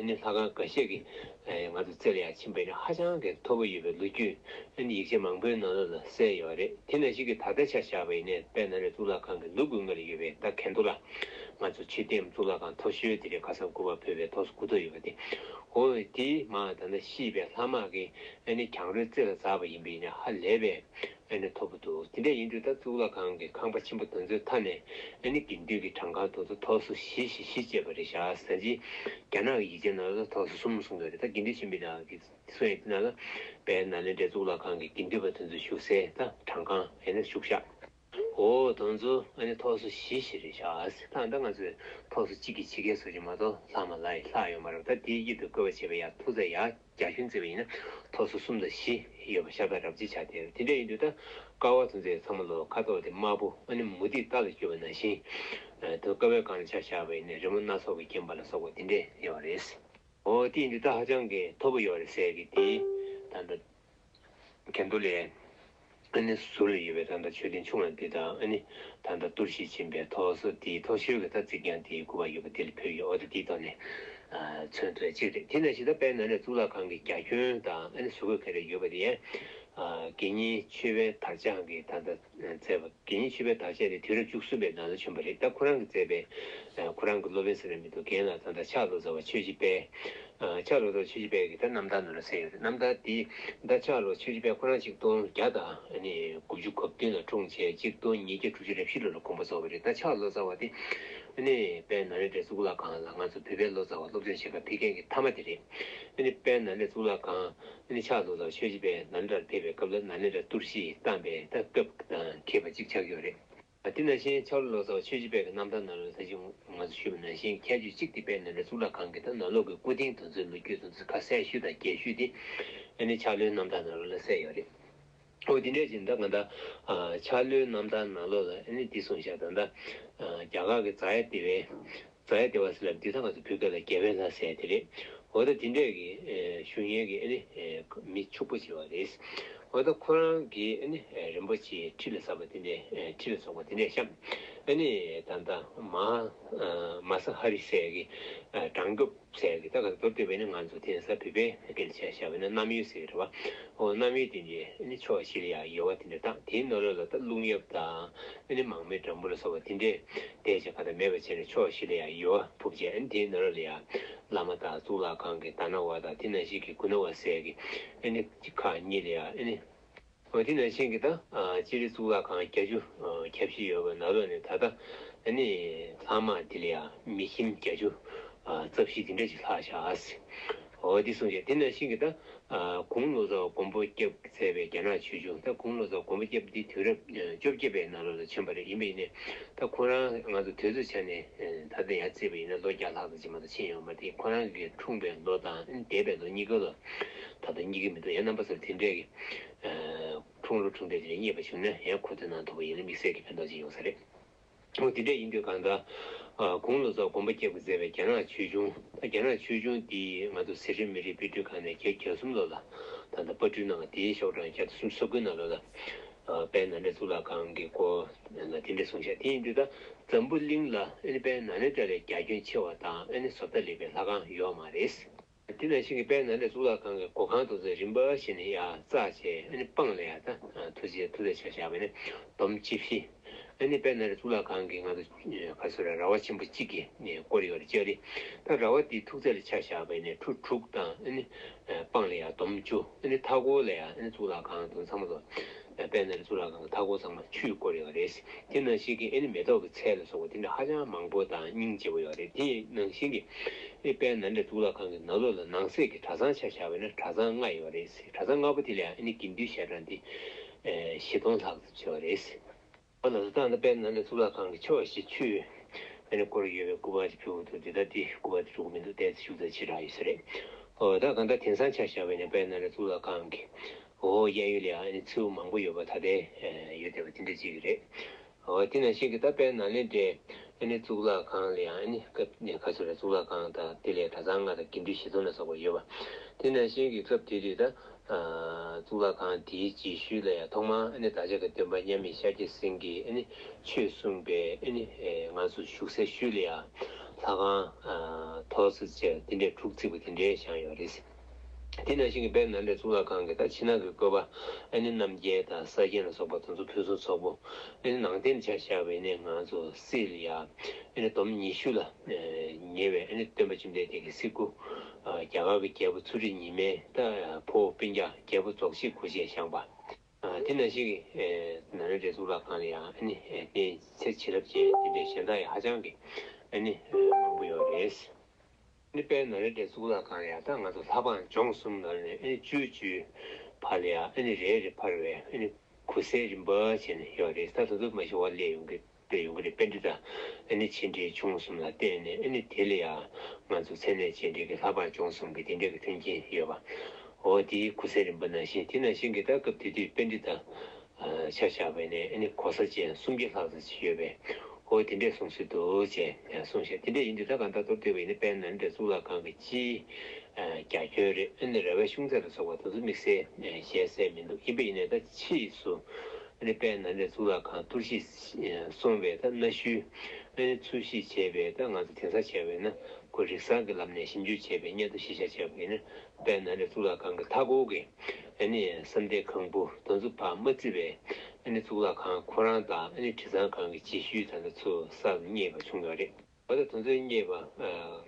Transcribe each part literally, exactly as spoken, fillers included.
ནི་ལྷ་ཁང་འགའ་ཤས་ཀྱི་ཨ་ང་ཚོ་རྩེ་ལ་ཡང་ཕྱིན་པ་ཡིན་ན་ཧ་ཅང་གི་མཐོ་པོ་ཡོད་པའི་ལོ་རྒྱུས་ཨ་ནི་ཡིག་ཆ་མང་པོའི་ནང་ལོགས་ལ་གསལ་ཡོད་རེད། དེ་ནང་བཞིན་གྱི་ད་ལྟ་ཆ་བཞག་པ་ཡིན་ན་དཔལ་ནཱ་ལེནྡྲ་གཙུག་ལག་ཁང་གི་ནུབ་ཀྱི་ངོས་ལ་ཡོད་པའི་ད་གན་དྷོ་ལ་ང་ཚོ་ཆོས་ལྡན་གཙུག་ལག་ཁང་མཐོ་ཤོས་དེ་རེད། ཁ་སང་སྐུ་པར་བོད་པའི་ཐོག་སོ་སྐུ་ཐོག་ཡོད་པ་དེ། འོ་དེ་མ་ད་ལྟ་ཤི་བའི་ལྷ་དམག་གིས་ཨ་ནི་གྱང་རོའི་རྩེ་ལ་འཛེགས་པ་ཡིན་པ་ཡིན་ན་ཧ་ལས་པའི་ཨ་ནི་མཐོ་པོ་འདུག་དེ་འདྲ་ཡིན་དུས་ད་གཙུག་ལག་ཁང་གི་ཁང་པ་ཆེན་པོ་དེ་ཚོའི་མཐའ་ནས་ཨ་ནི་དགེ་འདུན་གྱི་བྲང་ཁང་དེ་ཚོ་ཐོག་སོ་བཞི་བཞི་བཞི་བཅས་པ་རེད་བཞག་ཟེར་གྱི། རྒྱ་ནག་གི་ཡིག་ཆའི་ནང་ལ་ཐོག་སོ་གསུམ་གསུངས་ཡོད་རེད། ད་དགེ་འདུན་ཆོས་འཕེལ་ལགས་ཀྱིས་གསུངས་ཡོད་དེ་ནང་ལ་དཔལ་ནཱ་ལེནྡྲའི་གཙུག་ལག་ཁང་གི་དགེ་འདུན་པ་དེ་ཚོ་བཞུགས་སའི་ད་བྲང་ཁང་ཨ་ནི་བཞུགས་ཤག་འོ་དེ་ཚོ་ཨ་ནི་ཐོག་སོ་བཞི་བཞི་རེད་བཞག་ད་ད་ང་ཚོས་ཐོག་སོ་གཅིག་གི་ཕྱི་རྒྱལ་སོ་ཅིག་མ་གཏོགས་ལྷག་མ་ལ་ཡི་ལྷག་ཡོད་མ་རེད། ད་དེའི་དཀྱིལ་དུ་བཀོད་པ་བྱས་པ་ཡ་ཐུག་ཚད་ཡ། རྒྱ་ཁྱོན་བརྩིས་པ་ཡིན་ན་ཐོག་སོ་གསུམ་དང་བཞི་ཡོད་པ་ཤ་སྟག་རབ་བྱེད་ཆགས་བསྡད་ཡོད། དེ་འདྲ་ཡིན་དུས་ད་ཀ་བ་དེ་ཚོའི་ཚང་མ་ལོ་ཁ་དོག་དེ་དམར་པོ་ཨ་ནི་མུ་ཏིག་རྟ་ལ་གྱུར་པ་ནང་བཞིན། དུ་ཀ་བའི་སྒང་ལ་ཆ་བཞག་པ་ཡིན་ན་རི་མོ་སྣ་ཚོགས་ཀྱིས་བརྒྱན་པ་ལ་སོགས་པ་དེ་འདྲས་ཡོད་རེད། འོ་དེ་ཡིན་དུས་ད་ཧ་ཅང་གི་མཐོ་པོ་ཡོད་རེད་ཟེར་གི་དེ་ད་ལྟ་གན་དྷོ་ལའི་ཨ་ནི་ཟུར་ལ་ཡོད་པའི་ད་ལྟ་མཆོད་རྟེན་ཆུང་བ་འདི་དང་ཨ་ནི་ད་ལྟ་གཏོར་བཤིག་ཕྱིན་པའི་ཐོག་སོ་དེའི་མཐོ་ཤོས་ཀྱི་ད་རྩིག་གྱང་དེའི་སྐུ་པར་ཡོད་པ་དེ་ལ་ཕུལ་ཡོད། འོ་ད་དེའི་ཐོག་ནས་མཚོན་ཐུབ་ཅིག་རེད། དེ་ནང་བཞིན་ད་དཔལ་ནཱ་ལེནྡྲ་གཙུག་ལག་ཁང་གི་རྒྱ་ཁྱོན་དང་ཨ་ནི་གཟུགས་པོ་ག་རེ་ཡོད་པ་དེ་ཡང་དགེ་བསྙེན་ཆོས་དཔལ་དར་ལྕོག་གིས་ད་ལྟ་མཛད་པ། དགེ་བསྙེན་ཆོས་དཔལ་དར་ལྕོག་དེ་དུས་རབས་བཅུ་གསུམ་པའི་ནང་ལ་བྱོན་པ་རེད། ད་ཁོ་རང་གིས་མཛད་པའི་ཁོ་རང་གི་སློབ་དཔོན་ཟེར་ན་མི་འདུག་རྒན་ལགས་ད་ལྟ་ཕྱག་ལོ་ཙཱ་བ་ཆོས་རྗེ་དཔལ། ཕྱག་ལོ་ཙཱ་བ་ཆོས་རྗེ་དཔལ་གྱི་ད་རྣམ་ཐར་ནང་ལ་གསལ་ཡོད་རེད། རྣམ་ཐར་དེ་ད་ཕྱག་ལོ་ཆོས་རྗེ་དཔལ་ཁོ་རང་ཆིག་སྟོང་བརྒྱ་དང་ཨ་ནི་དགུ་བཅུ་གོ་བདུན་ལ་འཁྲུངས་བྱས་ཆིག་སྟོང་ཉིས་བརྒྱ་དྲུག་ཅུ་རེ་བཞི་ལོ་ལ་དགོངས་པ་རྫོགས་པ་རེད། ད་ཕྱག་ལོ་ཙཱ་བ་དེ་ཨ་ནི་དཔལ་ནཱ་ལེནྡྲའི་གཙུག་ལག་ཁང་ལ་ང་ཚོ་བོད་པའི་ལོ་ཙཱ་བ་སློབ་སྦྱོང་བྱེད་གར་ཕེབས་མཁན་གྱི་མཐའ་མ་དེ་རེད། ཨ་ནི་དཔལ་ནཱ་ལེནྡྲའི་གཙུག་ལག་ཁང་ཨ་ནི་ཕྱག་ལོ་ཙཱ་བ་ཆོས་རྗེ་དཔལ་ནཱ་ལེནྡྲར་ཕེབས་པའི་སྐབས་ལ་ནཱ་ལེནྡྲ་གཏོར་བཤིག་བཏང་པའི་ད་སྐབས་དང་འཁེལ་བ་གཅིག་ཆགས་ཀྱི་ཡོད་རེད། དེ་ནང་བཞིན་ཕྱག་ལོ་ཙཱ་བ་ཆོས་རྗེ་དཔལ་གྱི་རྣམ་ཐར་ནང་ལ་ད་ཅི་ང་ཚོ་ཞུས་པ་ནང་བཞིན་ཁྱད་ཆོས་གཅིག་དེ་དཔལ་ནཱ་ལེནྡྲ་གཙུག་ལག་ཁང་གི་ད་ནང་ལོགས་ཀྱི་སྐུ་རྟེན་དེ་ཚོའི་ལོ་རྒྱུས་དེ་ཚོ་ཁ་གསལ་ཤོས་དང་རྒྱས་ཤོས་དེ་ཨ་ནི་ཕྱག་ལོའི་རྣམ་ཐར་ནང་ལོགས་ལ་གསལ་ཡོད་རེད། འོ་དེ་འདྲས་ཅིག་ད་ང་ད་ཕྱག་ལོའི་རྣམ་ཐར་ནང་ལོགས་ལ་ཨ་ནི་འདི་གསུངས་བཞག་ད་ད་རྒྱ་གར་གྱི་ཛ་ཡ་དེ་བའི་ཛ་ཡ་དེ་བ་ཟེར་ལབ་དུས་ད་ང་ཚོ་བོད་སྐད་ལ་རྒྱལ་བའི་ལྷ་ཟེར་དེ་རེད། འོ་ད་དེ་འདྲས་ཀྱི་ཨེ་ཞུ་མཁན་གྱི་ཨ་ནི་ཨེ་མི་ཕྱུག་པོ་ཆེ་བ་རེད། འོ་ད་ཁོ་རང་གི་ཨ་ནི་ཨེ་རིན་པོ་ཆེའི་ཁྲི་ལ་ཟབ་པ་དེ་འདྲས་ཨེ་ཁྲི་ལ་སོགས་པ་དེ་འདྲས་བཤམས། ཨ་ནི་ད་ལྟ་མ་ཨ་མ་ས་ཧ་རི་ཟེར་གི་ཨ་བྲང་རྒྱུག་ཟེར་གི་ད་ག་མདོར་བསྡུས་པ་ནི་ང་ཚོ་དེང་སང་བོད་པའི་སྐད་ཆ་བཤད་པ་ན་གནམ་ཡུལ་ཟེར་གི་རེད་བ། འོ་གནམ་ཡུལ་དེ་འདྲས་ཨ་ནི་ཕྱོགས་བཞི་ལ་ཡང་ཡོལ་བ་དེ་འདྲས་བཏང་། དེའི་ནང་ལོགས་ལ་ད་རླུང་གཡབ་དང་ཨ་ནི་མང་མོའི་སྦྲང་བུ་ལ་སོགས་པ་དེ་འདྲས་བསྡད་བྱས་ག་ད་མེད་པ་བྱས་ནས་ཕྱོགས་བཞི་ལ་ཡང་ཡོལ་བ་ཕུབ་བྱས། ཨ་ནི་དེའི་ནང་ལོགས་ལ་ཡང་བླ་མ་དང་གཙུག་ལག་ཁང་གི་དྷ་ན་བ་དང་དེ་ནང་བཞིན་གྱི་གུ་ཎ་བ་ཟེར་གི་ཨ་ནི་ཁག་གཉིས་ལ་ཡང་ཨ་ནི། འོ་དེ་ནང་བཞིན་གྱི་ད་ཨ་སྤྱིར་གཙུག་ལག་ཁང་བརྒྱད་ཅུ་ཨ་གྱ་བཞི་ཡོད་པའི་ནང་ལོགས་ནས་ད་ལྟ་ཨ་ནི་ལྷག་མ་དེ་ལ་ཡང་མི་ཁྱིམ་བརྒྱད་ཅུ་ཨ་རྩ་བཞི་དེ་འདྲ་ཞིག་ལྷག་བཞག་ཟེར། འོ་དེ་གསུངས་བྱས། དེ་ནང་བཞིན་གྱི་ད་ཨ་གུང་ལོ་ཙཱ་བ་མགོན་པོ་སྐྱབས་མཛད་པའི་རྒྱ་ནག་ཆོས་འབྱུང་། ད་གུང་ལོ་ཙཱ་བ་མགོན་པོ་སྐྱབས་འདི་དུས་རབས་ཨ་བཅོ་བརྒྱད་པའི་ནང་ལོགས་ལ་བྱོན་པ་རེད། ཡིན་པ་ཡིན་ནའི་ད་ཁོ་རང་ང་ཚོ་དུས་ཚོད་ཆ་ནས་ཨ་ད་ལྟ་ཡར་བརྩིས་པ་ཡིན་ན་ལོ་བརྒྱ་ལྷག་ཙམ་ཅིག་མ་གཏོགས་ཕྱིན་ཡོད་མ་རེད། ཁོ་རང་གི་འཁྲུངས་པའི་ལོ་དང་ཨ་འདས་པའི་ལོ་གཉིས་ཀ་ལ་ད་ལྟ་རྙེད་ཀྱི་མི་འདུག་ཡང་རྣམ་པ་ཚོར་དེ་འདྲས་ཀྱི་ཨ་འཁྲུངས་ལོ་འཁྲུངས་འདས་དེ་འདྲ་རྙེད་པ་བྱུང་ན་ཡང་གོ་ཐོས་གནང་ཐུབ་པ་ཡིན་ན་དམིགས་བསལ་གྱི་ཕན་ཐོགས་ཅིག་ཡོང་ས་རེད། འོ་དེ་འདྲས་ཡིན་དུས་གང་ལྟར་ཨ་གུང་ལོ་ཙཱ་བ་མགོན་པོ་སྐྱབས་ཀྱིས་མཛད་པའི་རྒྱ་ནག་ཆོས་འབྱུང་། ད་རྒྱ་ནག་ཆོས་འབྱུང་འདི་ང་ཚོ་ཟི་ཁྲོན་མི་རིགས་དཔེ་སྐྲུན་ཁང་ནས་བརྒྱད་བརྒྱ་གསུམ་ལོ་ལ་ད་ལྟ་པར་སྐྲུན་གནང་བ་དེའི་ཤོག་གྲངས་བརྒྱ་དང་སུམ་ཅུ་སོ་དགུ་ནང་ལོགས་ལ་ཨ་དཔལ་ནཱ་ལེནྡྲ་གཙུག་ལག་ཁང་གི་སྐོར་ལ་དེ་འདྲས་གསུངས་བཞག་དེ་ཡིན་དུས་ད་འཛམ་བུ་གླིང་ལ་ཨ་ནི་དཔལ་ནཱ་ལེནྡྲ་ལས་རྒྱ་ཁྱོན་ཆེ་བ་དང་ཨ་ནི་བཟོ་ལྟ་ལེགས་པའི་ལྷ་ཁང་ཡོད་མ་རེད། དེ་ནང་བཞིན་གྱི་དཔལ་ནཱ་ལེནྡྲ་གཙུག་ལག་ཁང་གི་སྒོ་ཁང་དེ་ཚོ་རིམ་པ་བཞིན་ནས་ཡར་བཙགས་བྱས་ཨ་ནི་སྤང་ལ་ཡར་ད་ཐུགས་རྗེ་ཐུགས་རྗེ་ཆ་བཞག་པ་ཡིན་ན་འདོམ་བཅུ་བཞི། ཨ་ནི་དཔལ་ནཱ་ལེནྡྲ་གཙུག་ལག་ཁང་གི་ང་ཚོ་ག་ཚོད་རེད། ར་བ་ཆེན་པོ་གཅིག་གིས་བསྐོར་ཡོད་རེད། ལྕགས་རི། ད་ར་བ་དེའི་ཐུག་ཚད་ལ་ཆ་བཞག་པ་ཡིན་ན་ཁྲུ་དྲུག་དང་ཨ་ནི་སྤང་ལ་ཡར་འདོམ་བཅུ། ཨ་ནི་མཐའ་སྐོར་ལ་ཡར་ཨ་ནི་གཙུག་ལག་ཁང་དེ་ཚང་མ་ལ་དཔལ་ནཱ་ལེནྡྲ་གཙུག་ལག་ཁང་གི་མཐའ་སྐོར་ཚང་མ་ཆུས་བསྐོར་ཡོད་རེད། དེ་ནང་བཞིན་གྱི་ཨ་ནི་མེ་ཏོག་གི་ཚལ་ལ་སོགས་པ་དེ་འདྲ་ཧ་ཅང་མང་པོ་དང་སྙིང་རྗེ་པོ་ཡོད་རེད། དེ་ནང་བཞིན་གྱི་ཨ་ནི་དཔལ་ནཱ་ལེནྡྲ་གཙུག་ལག་ཁང་གི་ནང་ལོགས་ལ་ནང་གསེས་ཀྱི་གྲྭ་ཚང་ཆ་བཞག་པ་ཡིན་ན་གྲྭ་ཚང་ལྔ་ཡོད་རེད། གྲྭ་ཚང་ལྔ་པོ་དེ་ལ་ཡང་ཨ་ནི་དགེ་འདུན་ཞལ་གྲངས་དེ་ཨེ་བཞི་སྟོང་ལྷག་ཙམ་ཡོད་རེད། འོ་ལགས་སོ། ད་ལྟ་དཔལ་ནཱ་ལེནྡྲ་གཙུག་ལག་ཁང་གི་ཕྱོགས་བཞི་ཆུས་ཨ་ནི་བསྐོར་ཡོད་པའི་སྐུ་པར་ཅིག་ཕུལ་འདུག་དེ་ད་དེ་སྐུ་པར་དེ་འགྲོ་གི་མི་འདུག་དེ་ཚོ་ཞུ་ཚར་ཕྱི་དྲགས་ཡོད་ས་རེད། འོ་ད་གང་ལྟར་དེང་སང་ཆ་བཞག་པ་ཡིན་ན་དཔལ་ནཱ་ལེནྡྲ་གཙུག་ལག་ཁང་གི་འོ་གཡས་གཡོན་ལ་ཡང་ཨ་ནི་མཚེའུ་མང་པོ་ཡོད་པ་ད་ལྟའི་ཡོད་བསྡད་པ་དེ་འདྲ་ཅིག་རེད། འོ་དེ་ནང་བཞིན་གྱི་ད་དཔལ་ནཱ་ལེནྡྲའི་ཨ་ནི་གཙུག་ལག་ཁང་ལ་ཡང་ཨ་ནི་སྐབས་ནས་ག་ཚོད་རེད། གཙུག་ལག་ཁང་དང་དེ་ལས་གྲྭ་ཚང་ལྔ་དང་དགེ་འདུན་བཞི་སྟོང་ལ་སོགས་པ་ཡོད་པ། དེ་ནང་བཞིན་གྱི་སྐབས་དེ་དུས་ད་གཙུག་ལག་ཁང་དེའི་རྗེས་ཤུལ་ལ་ཡང་ཐོག་མར་ཨ་ནི་བདག་ཅག་གི་སྟོན་པ་མཉམ་མེད་ཤཱཀྱ་སེང་གེས་ཨ་ནི་ཆོས་གསུངས་པའི་ཨ་ནི་ང་ཚོ་བཞུགས་སའི་ཤུལ་ལ་ཡང་ ལྷ་ཁང་ཐོག་ས་བཅས་དེ་འདྲའི་དྲུག་བརྩིགས་པ་དེ་འདྲའི་བཞེངས་ཡོད་རེད། དེ་ནང་བཞིན་གྱི་དཔལ་ནཱ་ལེནྡྲ་གཙུག་ལག་ཁང་གི་ད་ཕྱི་ནང་གི་བཀོད་པ་ཨ་ནི་རྣམ་རྒྱལ་དང་ས་རྒྱན་ལ་སོགས་པ་དེ་ཚོ་ཕུན་སུམ་ཚོགས་པོ། ཨ་ནི་ནང་རྟེན་ཆ་བཞག་པ་ཡིན་ན་ང་ཚོ་སྲིད་ལ་ཡ་ཨ་ནི་སྡོམ་ཉི་ཤུ་ལ་ཉེ་བའི་ཨ་ནི་སྟོན་པ་བཅོམ་ལྡན་འདས་ཀྱི་སྲིད་སྐུ། རྒྱ་གར་གྱི་རྒྱལ་པོ་ཚུལ་ཁྲིམས་ཉི་མའི་ད་ཕོ་བོ་སྤུན་ཀྱག་རྒྱལ་པོ་རྫོགས་བྱེད་སྐུ་བཅས་བཞེངས་པ། དེ་ནང་བཞིན་གྱི་ནཱ་ལེནྡྲའི་གཙུག་ལག་ཁང་ལ་ཡང་ཨ་ནི་རྟེན་ཚེ་བྱིན་རླབས་ཅན་དེ་འདྲའི་གཞན་དག་ཡང་ཧ་ཅང་གི་ཨ་ནི་མང་པོ་ཡོད་རེད། ཨ་ནི་དཔལ་ནཱ་ལེནྡྲའི་གཙུག་ལག་ཁང་ལ་ཡང་ད་ང་ཚོ་ལྷ་འབངས་སྦྱོང་གསུམ་ནང་ནས་ཨ་ནི་བཅུ་བཅུའི་བར་ལ་ཡང་ཨ་ནི་རེ་རེ་འཕར་བའི་ཨ་ནི་གུར་སེར་རིམ་པ་བྱས་ནས་ཡོད་རེད། ད་དེ་ཚོ་མ་གཞི་བ་སླེབས་ཡོང་གི་སླེབས་ཡོང་གི་རེད། པཎྜི་ཏ་ཨ་ནི་ཆེ་འབྲིང་ཆུང་གསུམ་ལ་བརྟེན་ནས་ཨ་ནི་དེ་ལ་ཡང་ང་ཚོ་མཚན་གནས་རྗེས་འབྲེལ་གྱི་ལྷ་འབངས་སྦྱོང་གསུམ་གྱི་དེ་འདྲའི་གི་མཐུན་རྐྱེན་ཡོད་པ། འོ་དེའི་གུར་སེར་རིམ་པ་ནང་བཞིན་དེ་ནང་བཞིན་གྱི་ད་སྐབས་དེ་དུས་པཎྜི་ཏ་ཆ་བཞག་པ་ཡིན་ན་ཨ་ནི་གོ་ས་ཅན་སུམ་བརྒྱ་ལྷག་ཙམ་ཅིག་ཡོད་པས། འོ་དེ་འདྲས་གསུང་སྲོལ་འདུག་ཅེས་གསུངས་ཤག་དེ་འདྲས་ཡིན་དུས་ད་གང་ལྟར་མདོར་བསྡུས་པ་ཡིན་ན་དཔལ་ནཱ་ལེནྡྲ་གཙུག་ལག་ཁང་གི་སྤྱིའི་རྒྱ་ཁྱོན་རེད། ཨ་ནི་ར་བའི་ཤུང་ཚད་ལ་སོགས་པ་དེ་ཚོ་དམིགས་བསལ་གཞལ་སྲིད་མི་འདུག་ཡིན་པ་ཡིན་ནའི་ད་ཕྱིས་སུ་ཨ་ནི་དཔལ་ནཱ་ལེནྡྲ་གཙུག་ལག་ཁང་གཏོར་བཤིག་སོང་བའི་ད་གནའ་ཤུལ་ཨ་ནི་འཚོལ་ཞིབ་བྱས་པའི་ད་ང་ཚོ་དེང་སང་བྱས་པ་ཡིན་ན་ཁོ་རིག་གསར་གྱི་ལམ་ནས་ཞིབ་འཇུག་བྱས་པའི་སྙན་ཐོ་ཞིབ་ཆ་བྱས་པ་ཡིན་ན། དཔལ་ནཱ་ལེནྡྲ་གཙུག་ལག་ཁང་གི་མཐའ་སྐོར་གྱི་ཨ་ནི་བསམ་གཏན་ཁང་བུ་དེ་ཚོ་ཕར་མ་བརྩིས་པའི་ཨ་ནི་གཙུག་ལག་ཁང་ཁོ་རང་དང་ཨ་ནི་དྲི་གཙང་ཁང་གི་རྗེས་ཤུལ་ད་ལྟ་ཚུར་གསར་དུ་རྙེད་པ་བྱུང་ཡོད་རེད། འོ་ད་དེ་ཚོའི་རྙེད་པ་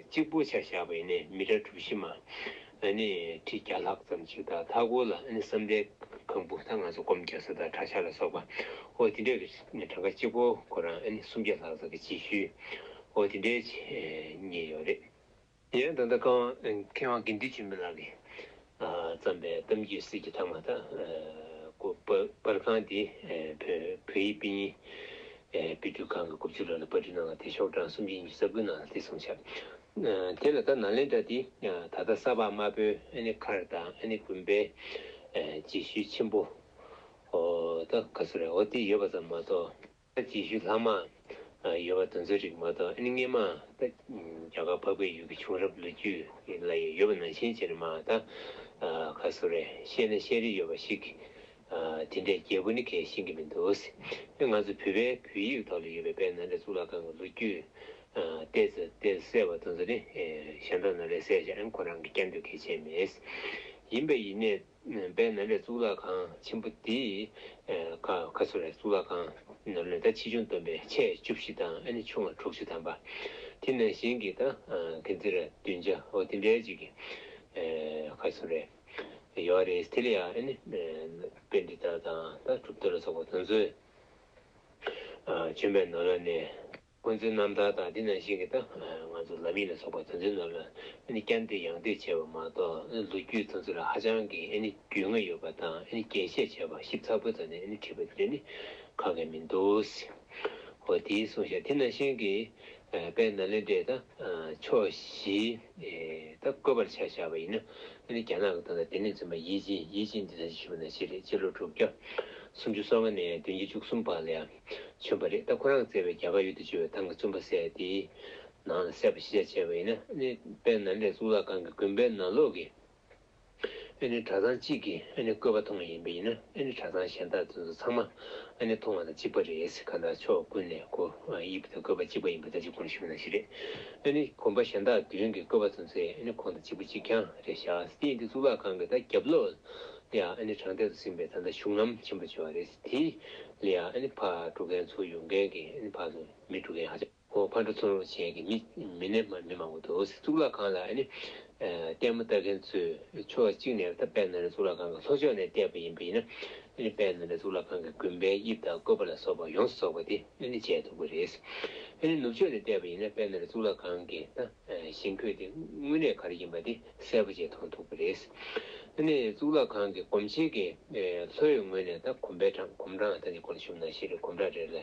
གཅིག་པུ་ཆ་བཞག་པ་ཡིན་ནའི་མི་ཊར་གྲུ་བཞི་མ་ཨ་ནི་ཁྲི་བརྒྱ་ལྷག་ཙམ་ཞིག་དང་མཐའ་སྐོར་ལ་ཨ་ནི་བསམ་གཏན་ཁང་བུ་ད་ང་ཚོ་སྒོམ་རྒྱག་ས་དང་གྲྭ་ཤག་ལ་སོགས་པ། འོ་དེ་འདྲའི་གྲངས་ཀ་གཅིག་པོ་ཁོ་རང་ཨ་ནི་སུམ་བརྒྱ་ལྷག་ཙམ་གྱི་རྗེས་ཤུལ་འོ་དེ་འདྲའི་རྙེད་ཡོད་རེད། ཡང་ད་ལྟ་ཁང་མཁས་དབང་དགེ་འདུན་ཆོས་འཕེལ་ལགས་ཀྱིས་བརྩམས་པའི་གཏམ་རྒྱུད་གསེར་གྱི་ཐང་མ་དང་པར་ཁང་འདི་བོད་བོད་ཡིག་དཔེ་རྙིང་དཔེ་སྐྲུན་ཁང་གིས་དགུ་བཅུ་ལོ་ལ་པར་སྐྲུན་གནང་བ་དེ་ཤོག་གྲངས་སུམ་བརྒྱ་ཉི་ཤུ་རྩ་དགུ་ནང་ལ་དེ་གསུངས་ཤག་དེ་ལ་ད་ནཱ་ལེནྡྲ་འདི་ད་ལྟ་ས་ཕག་དམར་པོའི་ཨ་ནི་མཁར་དང་ཨ་ནི་དགོན་པའི་རྗེས་ཤུལ་ཆེན་པོ་ད་ག་ཚོད་རེད། འོ་དེ་ཡོད་པ་ཙམ་མ་གཏོགས། ད་རྗེས་ཤུལ་ལྷག་མ་ཡོད་པ་དེ་ཚོའི་རིགས་མ་གཏོགས་ཨ་ནི་སྔས་མ་ད་རྒྱ་གར་འཕགས་པའི་ཡུལ་གྱི་བྱུང་རབས་ལོ་རྒྱུས་ལ་ཡང་ཡོད་པ་ནང་བཞིན་བྱས་ནས་མ་ད་ག་སོ་རེ་བཤད་ན་བཤད་རིན་ཡོད་པ་ཞིག་དེ་འདྲའི་རྒྱས་པོ་ནི་གས་ཤེས་ཀྱི་མི་འདུག་ཨེ་ང་ཚོ་བོད་པའི་བོད་ཡིག་ཐོག་ལ་ཡོད་པའི་དཔལ་ནཱ་ལེནྡྲ་གཙུག་ལག་ཁང་གི་ལོ་རྒྱུས་ཏོག་ཙམ་ཏོག་ཙམ་གསལ་བ་དེ་ཚོ་ནི་གཞན་དག་ནང་ལས་གསལ་བྱས་ཨ་ནི་ཁོ་རང་གི་བསྐྱར་ཟློས་གལ་ཆེ་མེད། ཡིན་པ་ཡིན་ནའི། དཔལ་ནཱ་ལེནྡྲ་གཙུག་ལག་ཁང་ཆེན་པོ་འདི་ཁ་ཁ་སོ་རེ་གཙུག་ལག་ཁང་ནང་ལ་ད་ཆེ་ཆུང་བསྡོམས་པས་ཆེ་བཅུ་བཞི་དང་ཨ་ནི་ཆུང་བ་དྲུག་ཅུ་ཐམ་པ། དེ་ནང་བཞིན་གྱི་ད་གན་ཛི་ར་བདུན་བརྒྱ་འོ་དེ་འདྲའི་ཅིག་གི་ཁ་སོ་རེ་ཡོད་རེད། དེ་ལ་ཡང་ཨ་ནི་པཎྜི་ཏ་དང་ད་གྲུབ་ཐོབ་ལ་སོགས་པ་དེ་ཚོས་བྱོན་པའི་ནང་ལ་ནས། ཁོང་ཚོའི་རྣམ་ཐར་དང་འདི་ནང་བཞིན་གྱི་ད་ང་ཚོ་ལམ་ཡིག་ལ་སོགས་པ་དེ་ཚོའི་ནང་ལ་ཨ་ནི་བསྐྱར་ཟློས་ཡང་ཟློས་བྱས་པ་མ་གཏོགས་ཨ་ནི་ལོ་རྒྱུས་དེ་ཚོ་ལ་ཧ་ཅང་གི་ཨ་ནི་རྒྱུས་མངའ་ཡོད་པ་དང་ཨ་ནི་རྒྱས་བཤད་བྱས་པ་ཞིབ་ཚགས་པོའི་ཐོག་ནས་ཨ་ནི་བྲིས་པ་དེ་འདྲ་ནི་གང་ཡང་མི་འདུག་འོ་དེའི་གསུངས་བཞག་དེ་ནང་བཞིན་གྱི་དཔལ་ནཱ་ལེནྡྲའི་ད་ཕྱོགས་བཞིའི་ད་བཀོད་པར་ཆ་བཞག་པ་ཡིན་ན། ཨ་ནི་རྒྱ་ནག་གི་ད་ལྟ་ལྡེ་ལེགས་བཙུན་མ་ཡེ་ཅིན་ཡེ་ཅིན་འདི་ད་ཞུ་བ་ནང་བཞིན་རེད། སྤྱི་ལོ་དྲུག་བརྒྱ་སུམ་ཅུ་སོ་ལྔ་ནས་བདུན་བརྒྱ་བཅུ་གསུམ་བར་ལ་ཡང་བྱོན་པ་རེད། ད་ཁོ་རང་བཙལ་བའི་རྒྱ་གར་ཡུལ་དུ་བྱོན་པའི་ཐང་གི་བཙུན་པ་ཟེར་དེའི་ནང་ལ་གསལ་པོ་ཞིབ་ཆ་བྱས་པ་ཡིན་ན། ཨ་ནི་དཔལ་ནཱ་ལེནྡྲ་གཙུག་ལག་ཁང་གི་དགོན་པའི་ནང་ལོགས་ཀྱི་ཨ་ནི་གྲྭ་ཚང་གཅིག་གི་ཨ་ནི་བཀོད་པ་མཐོང་བ་ཡིན་པ་ཡིན་ན། ཨ་ནི་གྲྭ་ཚང་གཞན་དག་དེ་ཚོ་ཚང་མ་ཨ་ནི་མཐོང་བ་དང་གཅིག་པ་རེད། གང་ལྟར་ཕྱོགས་ཀུན་ནས་ཁོ་དབྱིབས་དང་བཀོད་པ་གཅིག་པ་ཡིན་པ་ད་ཅི་གོང་ཞུས་པ་ནང་བཞིན་རེད། ཨ་ནི་དགོན་པ་གཞན་དག་བདུན་གྱི་བཀོད་པ་ཚོ་ཚོས་ཨ་ནི་ཁོང་དང་གཅིག་པ་གཅིག་རྐྱང་རེད་བཞག་དེ་ཡིན་དུས་གཙུག་ལག་ཁང་གི་ད་རྒྱབ་ལོགས་ལ་ཡང་ཨ་ནི་དྲང་ཐད་དུ་ཟིན་པའི་ད་ལྟ་གཞུང་ལམ་ཆེན་པོ་ཅིག་ཡོད་རེད། དེ་ལ་ཡང་ཨ་ནི་ཕར་འགྲོ་མཁན་ཚོ་ཡོང་མཁན་གྱི་ཨ་ནི་ཕར་ཚུར་མི་འགྲོ་མཁན་ཧ་ཅང་ཁོ་ཕར་འགྲོ་ཚུར་འགྲོ་བྱེད་མཁན་གྱི་མི་མི་སྣ་མ་མི་མང་པོ་འདུག་གཙུག་ལག་ཁང་ལ་ཨ་ནི་ལྟད་མོ་ལྟ་མཁན་ཚོས་ཕྱོགས་གཅིག་ནས་ད་དཔལ་ནཱ་ལེནྡྲ་གཙུག་ལག་ཁང་གི་ལྷོ་ཕྱོགས་ནས་བལྟས་པ་ཡིན་པ་ཡིན་ན། ཨ་ནི་དཔལ་ནཱ་ལེནྡྲ་གཙུག་ལག་ཁང་གི་དགོན་པའི་དབྱིབས་དང་བཀོད་པ་ལ་སོགས་པ་ཡོངས་སུ་རྫོགས་པ་དེ་ཨ་ནི་མཇལ་ཐུབ་ཀྱི་རེད། ཨ་ནི་ནུབ་ཕྱོགས་ནས་བལྟས་པ་ཡིན་ན་དཔལ་ནཱ་ལེནྡྲ་གཙུག་ལག་ཁང་གི་ད་ཞེང་བཀོད་དེ་དངོས་གནས་ག་རེ་ཡིན་པ་དེ་གསལ་པོ་བྱས་མཐོང་ཐུབ་ཀྱི་རེད། ཨ་ནི་གཙུག་ལག་ཁང་གི་སྒོམ་ཆེན་གྱི་ལྷོ་ཡི་ངོས་ནས་ད་གོམ་པའི་གྲངས་གོམ་གྲངས་ད་ནི་གོང་ཞུས་ནང་བཞིན་རེད། གོམ་གྲངས་རེ་ལ་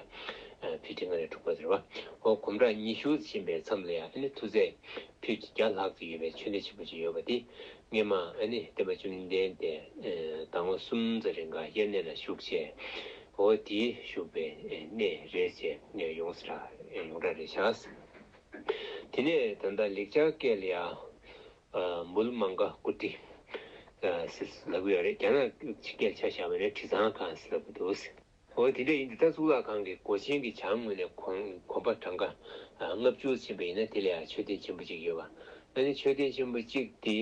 ཕི་ཊི་ལྔ་ནས་དྲུག་པ་ཟེར་བ། འོ་གོམ་གྲངས་ཉི་ཤུ་ཕྱིན་པའི་མཚམས་ལ་ཡང་ཨ་ནི་མཐོ་ཚད་ཕུད་བརྒྱ་ལྷག་ཙམ་ཡོད་པའི་མཆོད་རྟེན་ཆེན་པོ་ཅིག་ཡོད་པ་དེ། སྔས་མ་ཨ་ནི་སྟོན་པ་བཅོམ་ལྡན་འདས་ཟླ་ངོ་གསུམ་ཙམ་རིང་ག་དབྱར་གནས་ལ་བཞུགས་བྱས། འོ་དེའི་བཞུགས་པའི་གནས་རེད་ཅེས་ཡོངས་སུ་གྲགས་ཡོངས་གྲགས་རེད་བཞག་དེ་ནས་ད་ལྟ་ལེགས་སྦྱར་སྐད་ལ་ཡང་། མུལ་མང་ག་ཀུ་ཊི་ཟེར་ལབ་ཀྱི་ཡོད་རེད། རྒྱ་ནག་སྐད་ཆ་བཞག་པ་ཡིན་ན་དྲི་གཙང་ཁང་ཟེར་ལབ་ཀྱི་འདུག་འོ་དེ་འདྲ་ཡིན་དུས་ད་གཙུག་ལག་ཁང་གི་སྒོ་ཆེན་གྱི་བྱང་ངོས་ནས་གོང་གོམ་པ་གྲངས་ཀ་ལྔ་བཅུ་ཕྱིན་པ་ཡིན་ན་དེ་ལ་ཡང་མཆོད་རྟེན་ཆེན་པོ་གཅིག་ཡོད་པ། ཨ་ནི་མཆོད་རྟེན་ཆེན་པོ་གཅིག་དེ་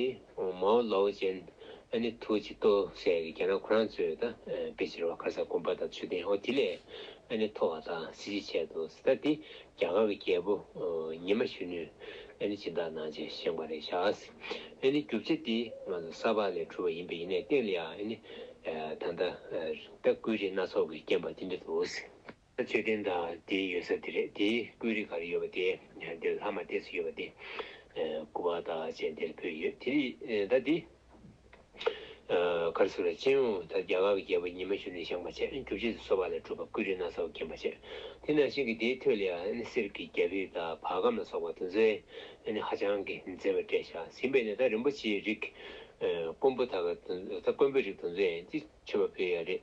མའོ་ལའོ་ཅན་ཨ་ནི་ཐུའུ་ཅི་ཏོ་ཟེར་གྱི་རྒྱ་ནག་ཁོ་རང་ཚོས་ད་དཔེ་ཆ་རེད་བ། ག་རེ་ཟེར་དགོན་པ་དང་མཆོད་རྟེན་འོ་དེ་ལས་ཨ་ནི་མཐོ་བ་དང་གཟི་བརྗིད་ཆེ་འདུག་ད་དེ་རྒྱ་གར་གྱི་རྒྱལ་པོ་ཉི་མ་གཞོན་ནུས་ཨ་ནི་སྦྱིན་བདག་གནང་བྱས་བཞེངས་པ་རེད་ཤག་ཨ་ནི་རྒྱུ་ཆ་དེ་ང་ཚོ་ས་ཕག་ལས་གྲུབ་པ་ཡིན་པ་ཡིན་ནའི་སྟེང་ལ་ཡང་ཨ་ནི་ད་ལྟ་ད་ཀུན་རིག་སྣ་ཚོགས་ཀྱིས་བརྒྱན་པ་དེ་འདྲ་འདུག་མཆོད་རྟེན་དང་དེའི་ཡོད་ས་དེ་རེད། དེའི་ཀུན་རིག་ག་རེ་ཡོད་པ་དེ་འདིར་ལྷག་མ་ཏོག་ཙམ་ཡོད་པ་དེ་སྐུ་པར་དང་བཅས་འདིར་ཕུལ་ཡོད། དེ་རིང་ད་འདི་ག་རེ་ཟེར་རེད། སྤྱི་ཡོངས་ད་རྒྱ་གར་གྱི་རྒྱལ་པོ་ཉི་མ་གཞོན་ནུས་བཞེངས་པ་བྱས། རྒྱུ་ཆ་དེ་སོ་པ་ལས་གྲུབ་པ་ཀུན་རིག་སྣ་ཚོགས་བརྒྱན་པ་བྱས། དེ་ནང་བཞིན་གྱི་དེའི་ཐོད་ལ་ཡང་གསེར་གྱི་རྒྱ་ཕིབས་དང་བར་སྐབས་ལ་སོགས་པ་དེ་ཚོས་ཧ་ཅང་གི་མཛེས་པ་སྤྲས་ཤག་ཟིན་པས་ནི་ད་རིན་པོ་ཆེའི་རིགས་དཀོན་པོ་དག་ད་དཀོན་པོའི་རིགས་དེ་ཚོས་ཡང་ཅི་མཆོད་པ་ཕུལ་ཡ་རེད།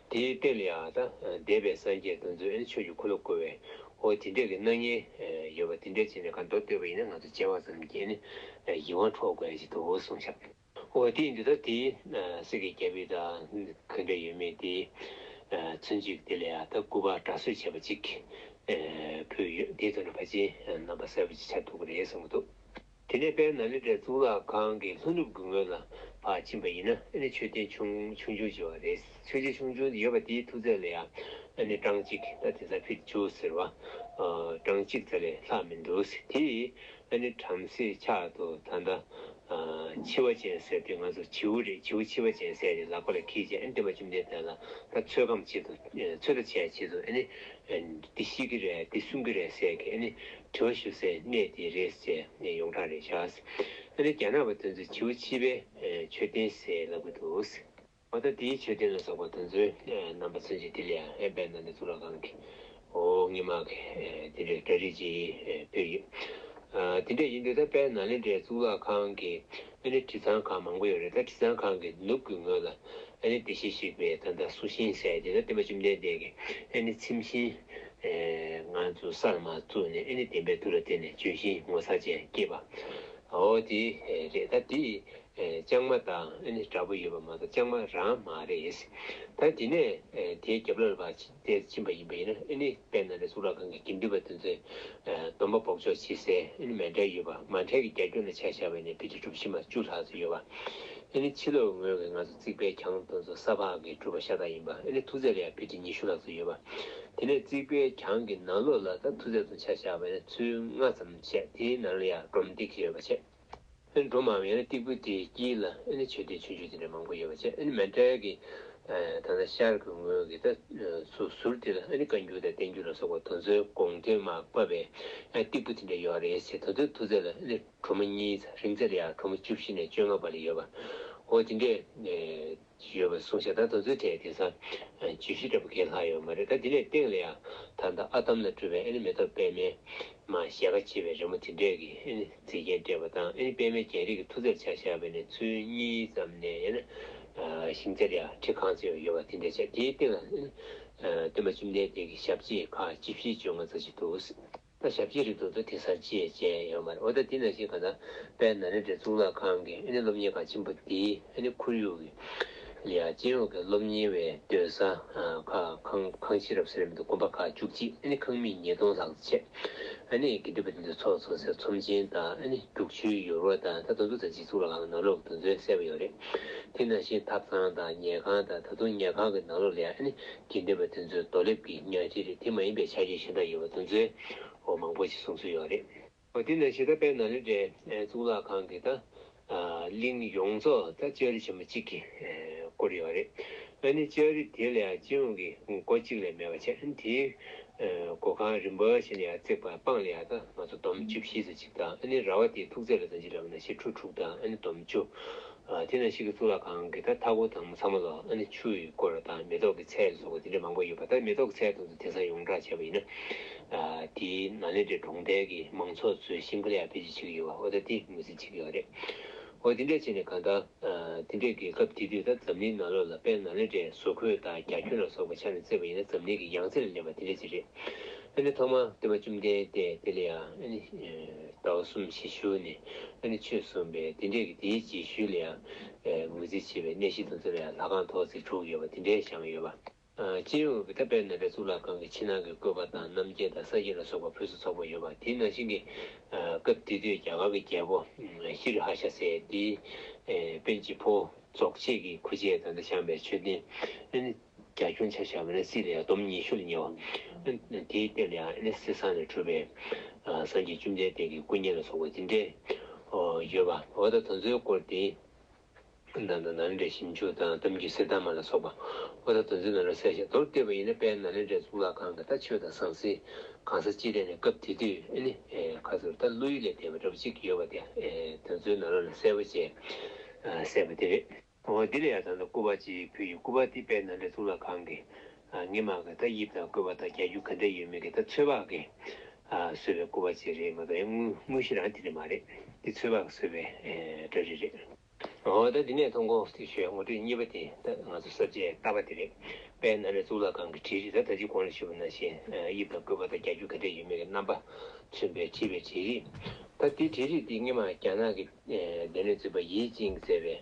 དེའི་སྟེང་ལ་ཡང་ད་འདས་པའི་སངས་རྒྱས་དེ་ཚོས་ཨ་ནི་ཆོས་ཀྱི་འཁོར་ལོ་བསྐོར་བའི་འོ་དེ་འདྲས་ཀྱི་སྣང་བརྙན་ཡོད་པ་དེ་འདྲས་བྱས་ནས་གང་མདོར་བསྡུས་པ་ཡིན་ན་ང་ཚོ་མཇལ་བ་ཙམ་གྱིས་ནི་ཡིད་དབང་འཕྲོག་དགོས་ཡ་ཞིག་འདུག་གསུངས་ཤག་འོ་དེ་ཡིན་དུས་ད་དེའི་གསེར་གྱི་རྒྱ་ཕིབས་དང་ག་འདྲ་ཡོད་མེད་དེ་ཚུན་ཆད་དེ་ལ་ཡང་ད་སྐུ་པར་འདྲ་བཟོ་བྱས་པ་ཅིག་ཕུལ་ཡོད། དེའི་ཐོག་ནས་ཕལ་ཆེར་རྣམ་པ་གསལ་པོ་ཅིག་ཆགས་ཐུབ་ཀྱི་རེད་བསམ་གྱི་འདུག་དེ་ནས་དཔལ་ནཱ་ལེནྡྲའི་གཙུག་ལག་ཁང་གི་ལྷོ་ནུབ་ཀྱི་ངོས་ལ་ཕར་ཕྱིན་པ་ཡིན་ན་ཨ་ནི་མཆོད་རྟེན་ཆུང་ཆུང་ཆུང་ཅིག་ཡོད་རེད། མཆོད་རྟེན་ཆུང་ཆུང་ཡོད་པ་དེའི་ཐུག་ཚད་ལ་ཡང་ཨ་ནི་ཀྲང་གཅིག་ད་དེང་སང་ཕིཊ་བཅུ་ཟེར་བ་ཀྲང་གཅིག་ཙམ་ལས་ལྷག་མི་འདུག་དེ་ཡིས་ཨ་ནི་བྲམ་ཟེ་ཕྱག་ཏུ་ད་ལྟ་འཆི་བ་ཅན་ཟེར་དུས་ང་ཚོ་བྱིའུ་རེད། བྱིའུ་འཆི་བ་ཅན་ཟེར་ཏེ་ལག་པ་ལ་འཁྱེར་བྱས་ཨ་ནི་སྟོན་པ་བཅོམ་ལྡན་འདས་ལ་ད་ཚོད་བགམ་ཆེད་དུ་ཚོད་ལྟ་བྱས་ཆེད་དུ་ཨ་ནི། འདི་ཤི་གི་རེད། འདི་གསོན་གི་རེད་ཟེར་གི་ཨ་ནི་དྲི་བ་ཞུ་སའི་གནས་དེ་རེད་ཟེར་ཡོངས་གྲགས་རེད་ཤག་ཨ་ནི་རྒྱ་ནག་པ་དེ་ཚོས་བྱིའུ་འཆི་བའི་མཆོད་རྟེན་ཟེར་ལབ་གི་འདུག་འོ་ད་དེའི་མཆོད་རྟེན་ལ་སོགས་པ་དེ་ཚོའི་རྣམ་པ་ཚུན་ཆད་དེ་ལ་ཡང་དཔལ་ནཱ་ལེནྡྲ་གཙུག་ལག་ཁང་གི་འོ་སྔོན་མ་གི་དེ་འདྲའི་གྲ་སྒྲིག་ཅིག་ཕུལ་ཡོད། དེ་འདྲ་ཡིན་དུས་ད་དཔལ་ནཱ་ལེནྡྲའི་གཙུག་ལག་ཁང་གི་ཨ་ནི་དྲི་གཙང་ཁང་མང་པོ་ཡོད་རེད། ད་དྲི་གཙང་ཁང་གི་ནུབ་ཀྱི་ངོས་ལ་ཨ་ནི་བདེ་གཤེགས་གཤེགས་པའི་ད་ལྟ་སྲོག་ཤིང་ཟེར་དེ་ད་སྟོན་པ་བཅོམ་ལྡན་འདས་ཀྱི་ཨ་ནི་ཚིམ་ཤིང་ང་ཚོ་སར་མར་བཙུགས་ནས་ཨ་ནི་བདེན་པའི་མཐུ་ལ་བརྟེན་ནས་ལྗོན་ཤིང་ངོ་མཚར་ཅན་སྐྱེས་པ་འོ་དེ་རེད། ད་དེ་ལྕང་མ་དང་ཨ་ནི་འདྲ་པོ་ཡོད་པ་མ་གཏོགས་ལྕང་མ་རང་མ་རེད། ད་དེ་ནས་དེའི་རྒྱབ་ལོགས་ལ་ཕར་དེར་ཕྱིན་པ་ཡིན་པ་ཡིན་ན་ཨ་ནི་དཔལ་ནཱ་ལེནྡྲ་གཙུག་ལག་ཁང་གི་དགེ་འདུན་པ་དེ་ཚོས་སྡོམ་པ་འབོགས་ཆོག་བྱེད་སའི་ཨ་ནི་མཎྜལ་ཡོད་པ། མཎྜལ་གྱི་རྒྱ་ཁྱོན་ལ་ཆ་བཞག་པ་ཡིན་ན་ཕལ་ཆེར་གྲུ་བཞི་མ་བཅུ་ལྷག་ཙམ་ཡོད་པ། ཨ་ནི་ཕྱི་ལོགས་ངོས་ཀྱི་ང་ཚོ་རྩིག་པའི་གྱང་དེ་ཚོ་ས་ཕག་གིས་གྲུབ་པ་ཤ་སྟག་ཡིན་པ། ཨ་ནི་མཐོ་ཚད་ལ་ཡང་ཕལ་ཆེར་ཉི་ཤུ་ལྷག་ཙམ་ཡོད་པ། དེ་ནས་རྩིག་པའི་གྱང་གི་ནང་ལོགས་ལ་ད་མཐོ་ཚད་དང་ཆ་བཞག་པ་ཡིན་ན་ཚོས་ལྔ་ཙམ་བྱས། དེའི་ནང་ལ་ཡང་སྒྲོམ་སྟེགས་ཤིག་ཡོད་པ་བྱས། ཨ་ནི་སྒྲོམ་མང་བ་ཡང་ན་སྟེགས་བུ་དེའི་དཀྱིལ་ལ་ཨ་ནི་མཆོད་རྟེན་ཆུང་ཆུང་དེ་འདྲ་མང་པོ་ཡོད་པ་བྱས། ཨ་ནི་མཎྜལ་གྱི་ད་ལྟ་ཤར་གྱི་ངོས་ཀྱི་ད་ཟུར་ཟུར་དེ་ལ་ཨ་ནི་བཀའ་འགྱུར་དང་བསྟན་འགྱུར་ལ་སོགས་པ་དེ་ཚོའི་དགོངས་དོན་མར་ཕབ་པའི་སྟེགས་བུ་དེ་འདྲ་ཡོད་རེད་ཟེར། དེ་ཚོའི་མཐོ་ཚད་ལ་ཨ་ནི་གྲུ་མོ་གཉིས་ཙམ། རིང་ཚད་ལ་ཡང་གྲུ་མོ་བཅུ་བཞི་ནས་བཅོ་ལྔ་བར་ལ་ཡོད་པ། འོ་དེ་འདྲས་ཡོད་པ་གསུངས་ཤག་ད་དེ་ཚོའི་གྲས་དེང་སང་བརྗོད་གཞི་འདྲ་པོ་གང་ཡང་ལྷག་ཡོད་མ་རེད། ད་དེ་ནས་སྟེང་ལ་ཡང་ད་ལྟ་ཨ་དམ་ལ་གྲུབ་པའི་ཨ་ནི་མེ་ཏོག་པད་མའི་མར་ཞལ་ཁ་ཕྱེ་བའི་རི་མོ་དེ་འདྲས་ཀྱི་ཨ་ནི་མཛེས་རྒྱན་སྤྲས་པ་དང་། ཨ་ནི་པད་མའི་རྒྱན་རིས་ཀྱི་མཐོ་ཚད་ཆ་བཞག་པ་ཡིན་ན་ཚོས་གཉིས་ཙམ་ནས་ཡང་ན་ཤིང་ཚད་ལ་ཡང་ཁྲི་གང་ཙམ་ཡོད་པ་དེ་འདྲས་བྱས། དེའི་སྟེང་ལ་ཨ་ནི་སྟོན་པ་བཅོམ་ལྡན་འདས་ཀྱི་ཞབས་རྗེས་ཁག་བཅུ་བཞི་བཅོ་ལྔ་ཙམ་ཞིག་འདུག་ད་ཞབས་རྗེས་རིགས་དེ་ཚོ་དེང་སང་ཅིག་ཡང་མཇལ་ཡོད་མ་རེད། འོ་ད་དེ་ནང་བཞིན་གང་ལྟར་དཔལ་ནཱ་ལེནྡྲའི་གཙུག་ལག་ཁང་གི་ཨ་ནི་སློབ་གཉེར་ཁང་ཆེན་པོ་འདིའི་ཨ་ནི་ཁོར་ཡུག་གི་ལ་ཡང་སྤྱི་ཡོངས་ཀྱི་སློབ་གཉེར་བའི་སྡོད་ས་ཁག་ཁང་ཁང་ཤེས་རབ་ཟེར་མི་འདུག་དགོན་པ་ཁག་བཅུ་གཅིག་ཨ་ནི་ཁང་མིག་ཉིས་སྟོང་ལྷག་ཙམ་བྱས། ཨ་ནི་དགེ་འདུན་པ་དེ་ཚོ་ཚོགས་འཚོགས་སའི་ཚོམས་ཆེན་དང་། ཨ་ནི་རྒྱུག་ཆུའི་ཡུར་བ་དང་། ད་དེ་ཚོ་ད་ཅིག་གཙུག་ལག་ཁང་ནང་ལོགས་དེ་ཚོ་གསལ་པོ་ཡོད་རེད། དེ་ནང་བཞིན་ཐབ་ཚང་དང་ཉལ་ཁང་དང་། ད་དུང་ཉལ་ཁང་གི་ནང་ལོགས་ལ་ཡང་ཨ་ནི་དགེ་འདུན་པ་དེ་ཚོའི་རྡོ་ལེབ་ཀྱི་ཉལ་ཁྲི་རེད། དེ་མ་ཡིན་པའི་ཆ་རྐྱེན་གཞན་དག་ཡོད་པ་དེ་ཚོའི་འོ་མང་པོ་ཞིག་གསུང་སྲོལ་ཡོད་རེད། འོ་དེ་ནང་བཞིན་ད་དཔལ་ནཱ་ལེནྡྲའི་གཙུག་ལག་ཁང་གི་ད་གླིང་ཡོངས་རྫོགས་ད་ལྕགས་རི་ཆེན་པོ་གཅིག་གིས་བསྐོར་ཡོད་རེད། ཨ་ནི་ལྕགས་རི་དེ་ལ་ཡང་སྤྱི་ཡོངས་ཀྱི་སྒོ་གཅིག་ལས་མེད་པ་བྱས། ཨ་ནི་དེའི་སྒོ་ཁང་རིམ་པ་བཞིན་ཡར་བརྩེགས་པ་སྤང་ལ་ཡང་ད་ང་ཚོ་འདོམ་བཅུ་བཞི་ཙམ་ཅིག་དང་། ཨ་ནི་ར་བ་དེའི་ཐུག་ཚད་ལ་ད་ཅི་འདྲ་བ་ན་ཤི་ཁྲུ་དྲུག་དང་། ཨ་ནི་འདོམ་བཅུ། དེ་ནང་བཞིན་གྱི་གཙུག་ལག་ཁང་གི་ད་མཐའ་སྐོར་དང་ཚང་མ་ལ་ཨ་ནི་ཆུ་ཡིས་བསྐོར་བ་དང་། མེ་ཏོག་གི་ཚལ་སོགས་དེ་འདྲ་མང་པོ་ཡོད་པ། ད་མེ་ཏོག་གི་ཚལ་དེ་ཚོ་དེང་སང་ཡོངས་གྲགས་བྱས་པ་ཡིན་ན། དེའི་ནཱ་ལེནྡྲའི་གྲོང་རྡལ་གྱི་མང་ཚོགས་ཚོས་ཤིང་ཀུན་ལ་ཡང་ཕལ་ཆེར་བྱེད་ཀྱི་ཡོད་པ། འོ་ད་དེ་ངོས་འཛིན་བྱེད་ཀྱི་ཡོད་རེད། འོ་དེ་འདྲ་བྱས་ནས་གང་ལྟར་དེ་འདྲའི་གི་སྐབས་དེ་དུས་ད་འཛམ་གླིང་ནང་ལོགས་ལ་དཔལ་ནཱ་ལེནྡྲའི་བཟོ་བཀོད་དང་རྒྱ་ཁྱོན་ལ་སོགས་པ་ཆ་ནས་བརྩིས་པ་ཡིན་ན་འཛམ་གླིང་གི་ཡང་རྩེ་ལ་སླེབས་པ་དེ་འདྲ་ཅིག་རེད། ཨ་ནི་ཐོག་མར་སྟོན་པ་བཅོམ་ལྡན་འདས་དེ་ལ་ཡང་ཨ་ནི་ཟླ་བ་གསུམ་ཞེ་བཞུགས་ནས་ཨ་ནི་ཆོས་གསུངས་པའི་དེ་འདྲའི་གི་དེའི་རྗེས་ཤུལ་ལ་ཡང་ངོས་འཛིན་བྱེད་པའི་གནས་གཞི་དེ་ཚོ་ལ་ཡང་ལྷ་ཁང་ཐོག་བརྩེགས་དྲུག་ཡོད་པ་དེ་འདྲའི་བཞེངས་ཡོད་པ། སྤྱི་ཡོངས་ཀྱི་ད་དཔལ་ནཱ་ལེནྡྲ་གཙུག་ལག་ཁང་གི་ཕྱི་ནང་གི་བཀོད་པ་དང་རྣམ་རྒྱལ་དང་ས་སྐྱ་ལ་སོགས་པ་ཕུན་སུམ་ཚོགས་པ་ཡོད་པ་དེ་ནང་བཞིན་གྱི་སྐབས་དེ་དུས་རྒྱ་གར་གྱི་རྒྱལ་པོ་ཤྲི་ཧར་ཤ་ཟེར་དེ་དཔོན་གྱི་ཕོ་རྫོགས་བྱེད་ཀྱི་ཁུར་ཆེན་དང་དེ་བཞག་པའི་མཆོད་རྟེན་ཨ་ནི་རྒྱ་ཁྱོན་ཆ་བཞག་པ་ན་སྲིད་ལ་ཡང་འདོམ་ཉི་ཤུ་ལ་ཉེ་བ་དེའི་སྟེང་ལ་ཡང་ཨ་ནི་གསེར་ཟངས་ལས་གྲུབ་པའི་སངས་རྒྱས་བཅོམ་ལྡན་འདས་ཀྱི་སྐུ་བརྙན་ལ་སོགས་པ་དེ་འདྲས་ཡོད་པ་འོ་ད་དེ་ཚོའི་སྐོར་དེ། ད་ལྟ་ནཱ་ལེནྡྲའི་ཞིབ་འཇུག་དང་གཏམ་རྒྱུད་གསེར་ཐང་མ་ལ་སོགས་པ་ཨོ་ད་དོན་ཚན་ནང་ལ་གསལ་བཤད་མདོར་བསྡུས་པ་ཡིན་ན་དཔལ་ནཱ་ལེནྡྲའི་གཙུག་ལག་ཁང་གི་ད་ཆོས་དང་ཟང་ཟིང་གང་ས་ཅི་ཐད་ནས་སྐབས་དེ་དུས་ཨེ་ནི་ཁ་ཚུར་ད་བློ་ཡུལ་ལས་འདས་པ་འདྲ་པོ་ཅིག་ཡོད་པ་དེ་དོན་ཚན་ནང་ལོགས་ལ་གསལ་པོ་བྱས་གསལ་པ་དེ་རེད། ཨོ་འདི་ལ་ཡང་ད་ལྟ་སྐུ་པར་ཅིག་ཕུལ་ཡོད། སྐུ་པར་དེ་དཔལ་ནཱ་ལེནྡྲའི་གཙུག་ལག་ཁང་གི་སྔས་མ་གི་ད་དབྱིབས་དང་བཀོད་པ་དང་རྒྱ་སྒྱུར་ག་འདྲ་ཡོད་མེད་ཀྱི་ད་ཚོད་དཔག་གི་བཟོས་པའི་སྐུ་པར་ཅིག་རེད་མ་གཏོགས་དངོས་གཞི་རང་དེ་འདྲ་མ་རེད། འདི་ཚོད་དཔག་གིས་བཟོས་པའི་འདྲ་རིས་རེད། འོ་ད་འདི་ནས་མཐོང་གོང་དེ་ཞུས་ངོ་སྤྲོད་གཉིས་པ་དེ་ད་ང་ཚོ་ས་བཅད་ལྟ་བ་དེ་རེད། དཔལ་ནཱ་ལེནྡྲའི་གཙུག་ལག་ཁང་གི་བྲིས་རིས་ད་ད་ཅི་གོང་ལ་ཞུས་པ་ནང་བཞིན་དབྱིབས་དང་བཀོད་པ་དང་རྒྱ་སྒྱུར་ག་འདྲ་ཡོད་མེད་ཀྱི་རྣམ་པ་མཚོན་པའི་བྲིས་པའི་བྲིས་རིས། ད་དེ་བྲིས་རིས་དེ་སྔོན་མ་རྒྱ་ནག་གི་སྡེ་སྣོད་འཛིན་པ་ཡེ་ཅིན་གྱིས་མཛད་པའི་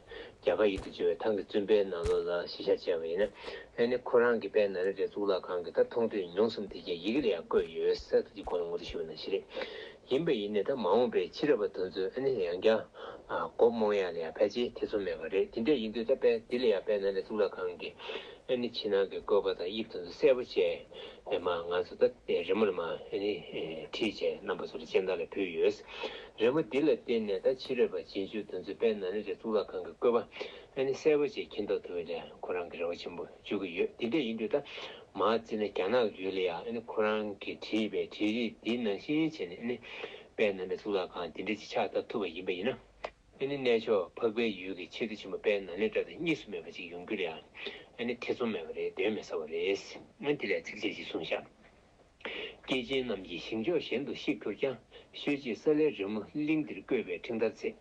རྒྱ་གར་ཡུལ་དུ་བྱོན་པའི་ཐང་གི་བཙུན་པའི་ནང་ལོགས་ལ་གཞི་བཞག་བྱས་པ་ཡིན་ན་ཨ་ནི་ཁོ་རང་གིས་དཔལ་ནཱ་ལེནྡྲའི་གཙུག་ལག་ཁང་གི་ད་མཐོང་ཐོས་མྱོང་གསུམ་དེ་རྒྱ་ཡི་གེ་ལ་ཡང་བཀོད་ཡོད་ཟེར་ད་ཅི་གོང་ལ་ངོ་སྤྲོད་ཞུས་པ་ནང་བཞིན་རེད། ཡིན་པ་ཡིན་ནའི་ད་མ་འོངས་པའི་ཕྱི་རབས་པ་དེ་ཚོས་ཨ་ནི་ཡང་བསྐྱར་མགོ་རྨོངས་ཡ་ལ་ཡང་ཕལ་ཆེར་ཐེ་ཚོམ་མེད་པ་རེད། དེ་འདྲ་ཡིན་དུས་ད་དཔལ་འདི་ལ་ཡང་དཔལ་ནཱ་ལེནྡྲའི་གཙུག་ལག་ཁང་གི་ཨ་ནི་ཕྱི་ནང་གི་བཀོད་པ་དང་དབྱིབས་དེ་ཚོ་གསལ་པོ་བྱས་ནས་མར་ང་ཚོ་ད་རི་མོ་ལ་མར་ཨ་ནི་བྲིས་བྱས་རྣམ་པ་ཚོ་ལ་སྤྱན་ལྟ་ལ་ཕུལ་ཡོད། རི་མོ་འདི་ལ་བརྟེན་ནས་ད་ཕྱི་རབས་པ་རྗེས་འཇུག་དེ་ཚོས་དཔལ་ནཱ་ལེནྡྲའི་གཙུག་ལག་ཁང་གི་བཀོད་པ་ཨ་ནི་གསལ་པོ་བྱས་མཁྱེན་རྟོགས་ཐུབ་པ་ལ་ཁོ་རང་གི་རེ་བ་ཆེན་པོ་བཅོལ་གྱི་ཡོད། དེ་འདྲ་ཡིན་དུས་ད་མར་བརྩིས་ན་རྒྱ་ནག་ཡུལ་ལ་ཡང་ཨ་ནི་ཁོ་རང་གིས་བྲིས་པའི་བྲིས་རིས་འདི་ནང་བཞིན་བྱས་ནས་ཨ་ནི་དཔལ་ནཱ་ལེནྡྲའི་གཙུག་ལག་ཁང་འདི་འདྲ་ཅིག་ཆགས་ཐུབ་པ་ཡིན་པ་ཡིན་ན། ཨ་ནི་གནས་མཆོག་འཕགས་པའི་ཡུལ་གྱི་ཆེ་བསྟོད་ཆེན་པོ་དཔལ་ནཱ་ལེནྡྲ་དང་གཉིས་སུ་མེད་པ་ཅིག་ཡོང་རྒྱུ་ལ་ཡང་ཨ་ནི་ཐེ་ཚོམ་མེད་པ་རེད། གདོན་མི་ཟ་བ་རེད། ཨ་ནི་དེ་ལ་ཚིགས་བཅད་ཅིག་གསུངས་བཞག་སྐྱེས་ཆེན་རྣམས་ཀྱིས་ཞིང་མཆོག་གཞན་དུ་གཤེགས་གྱུར་ཀྱང་། ཤོད་ཅིག་ས་ལའི་རི་མོ་གླིང་འདིར་བཀོད་པའི་ཕྲེང་ལྟར་མཛེས།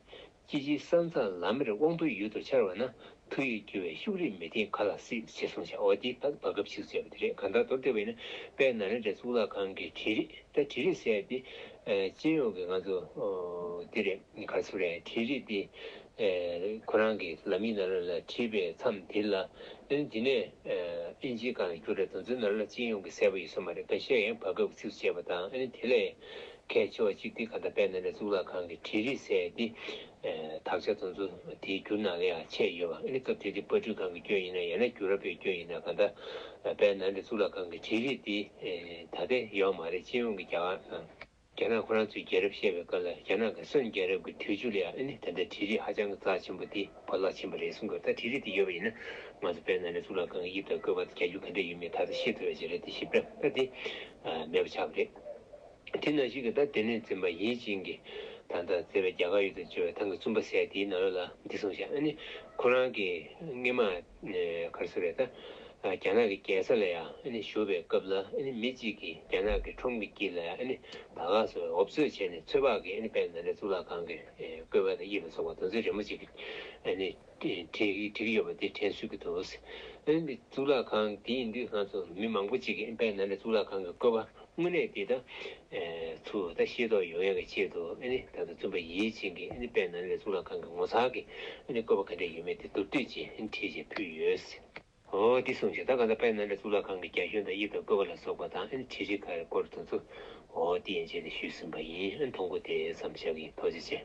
ཅི་ཕྱིར་ས་མཚམས་ལམ་མེར་དབང་པོའི་ཡུལ་དུ་འཆར་བ་ན། མཐུ་ཡིས་རྒྱུ་བའི་ཤུགས་རིགས་མི་ལྡན་ག་ལ་སྲིད། ཅེས་གསུངས་བཞག་འོ་དེ་ད་བར་སྐབས་ཕྱིས་སུ་བྱས་པ་དེ་རེད། གང་ལྟར་མདོར་བསྡུས་པ་ཡིན་ན་དཔལ་ནཱ་ལེནྡྲའི་གཙུག་ལག་ཁང་གི་བྲིས་རིས་ད་བྲིས་རིས་ཟེར་དེ་སྤྱི་ཡོངས་ཀྱི་ང་ཚོ་འདི་རེད་ག་ཚོད་རེད། བྲིས་རིས་དེ་ཁོ་རང་གི་ལམ་ཡིག་ནང་ལ་བྲིས་པའི་མཚམས་དེ་ལ་ཨ་ནི་འདི་ནས་ཨིན་ཇིའི་སྒང་ལ་བསྒྱུར་རེད། དོན་ཚན་ནང་ལ་སྤྱི་ཡོངས་ཀྱི་གསལ་པོ་ཡོད་ས་མ་རེད། ད་བཤད་ཡང་བར་སྐབས་ཕྱིས་སུ་བྱས་པ་དང་ཨ་ནི་དེ་ལས། གལ་ཆེ་བ་གཅིག་དེ་ག་ད་དཔལ་ནཱ་ལེནྡྲ་གཙུག་ལག་ཁང་གི་བྲིས་རིས་ཟེར་དེ། དག་ཆ་དེ་ཚོ་དེའི་བསྒྱུར་ནང་ལ་ཡང་ཆད་ཡོད་པ། ཨ་ནི་སྐབས་དེ་དུས་པར་སྐྲུན་ཁང་གི་སྐྱོན་ཡིན་ན་ཡང་ན་བསྒྱུར་རབས་པའི་སྐྱོན་ཡིན་ན་ག་ད་དཔལ་ནཱ་ལེནྡྲ་གཙུག་ལག་ཁང་གི་བྲིས་རིས་དེ་ད་ལྟ་ཡོད་མ་རེད། སྤྱི་ཡོངས་ཀྱི་རྒྱ་གར་དང་རྒྱ་ནག་ཁོ་རང་ཚོའི་རྒྱལ་རབས་བཤད་པའི་སྐབས་ལ་རྒྱ་ནག་གི་སོན་རྒྱལ་རབས་ཀྱི་དུས་མཇུག་ལ་ཡང་ཨ་ནི་ད་ལྟའི་བྲིས་རིས་ཧ་ཅང་གི་རྩ་ཆེན་པོ་དེ་བར་བརླག་ཕྱིན་པ་རེད་གསུང་གི། ད་བྲིས་རིས་དེ་ཡོད་པ་ཡིན་ན་ང་ཚོ་དཔལ་ནཱ་ལེནྡྲ་གཙུག་ལག་ཁང་གི་དབྱིབས་དང་བཀོད་པ་དང་རྒྱ་སྒྱུར་ག་འདྲ་ཡོད་མེད་ད་ལྟ་ཤེས་ཐུབ་པ་ཞིག་རེད། དེ་ཞིབ་ཕྲ་ད་དེ་མེད་པ་ཆགས་པ་རེད། དེ་ནང་བཞིན་གྱི་ད་སྡེ་སྣོད་འཛིན་པ་ཡེ་ཅིན་གྱིས་ད་ལྟ་མཛད་པའི་རྒྱ་གར་ཡུལ་དུ་བྱོན་པའི་ཐང་གི་བཙུན་པ་ཟེར་དེའི་ནང་ལོགས་ལ་འདི་གསུངས་ཤག་ཨ་ནི་ཁོ་རང་གིས་སྔོན་མ་ག་རེ་ཟེར་རེད། ད་རྒྱ་ནག་གི་རྒྱལ་ས་ལ་ཡང་ཨ་ནི་བཞུགས་པའི་སྐབས་ལ་ཨ་ནི་མི་གཅིག་གིས་རྒྱ་ནག་གི་ཁྲོམ་གྱི་དཀྱིལ་ལ་ཡང་ཨ་ནི་ད་ག་སོ་འོབ་ཚོད་བྱས་ནས་ཚོད་དཔག་གིས་ཨ་ནི་དཔལ་ནཱ་ལེནྡྲ་གཙུག་ལག་ཁང་གི་བཀོད་པ་དང་དབྱིབས་ལ་སོགས་པ་དེ་ཚོའི་རི་མོ་གཅིག་གིས་ཨ་ནི། བྲིས་བྲིས་ཡོད་པ་དེ་དྲན་གསོས་ཀྱི་འདུག་ཨ་ནི་གཙུག་ལག་ཁང་དེ་ཡིན་དུས་ང་ཚོ་མི་མང་པོ་ཅིག་གིས་དཔལ་ནཱ་ལེནྡྲ་གཙུག་ལག་ཁང་གི་བཀོད་པ་དངོས་གནས་དེ་ད་ཚུར་ད་ཤེས་རྟོགས་ཡོང་ཡག་གི་ཆེད་དུ་ཨ་ནི་ད་ལྟ་བཙུན་པ་ཡེ་ཅིན་གྱིས་ཨ་ནི་དཔལ་ནཱ་ལེནྡྲ་གཙུག་ལག་ཁང་གི་ངོ་མཚར་གྱི་ཨ་ནི་བཀོད་པ་ག་འདྲ་ཡོད་མེད་དེ་བསྡུར་སྒྲིག་བྱས་ཨ་ནི་བྲིས་བྱས་ཕུལ་ཡོད། འོ་འདི་གསུངས་བྱས་ད་ག་ད་དཔལ་ནཱ་ལེནྡྲ་གཙུག་ལག་ཁང་གི་རྒྱ་ཁྱོན་དང་དབྱིབས་དང་བཀོད་པ་ལ་སོགས་པ་དང་ཨ་ནི་བྲིས་རིས་ག་རེ་སྐོར་དེ་ཚོ་འོ་འདི་ཡན་ཆད་དུ་ཞུས་ཟིན་པ་ཡིན། ཨ་ནི་མཐོང་གོ་དེ་ཙམ་བཞག་གི་ཡིན། ཐུགས་རྗེ་ཆེ།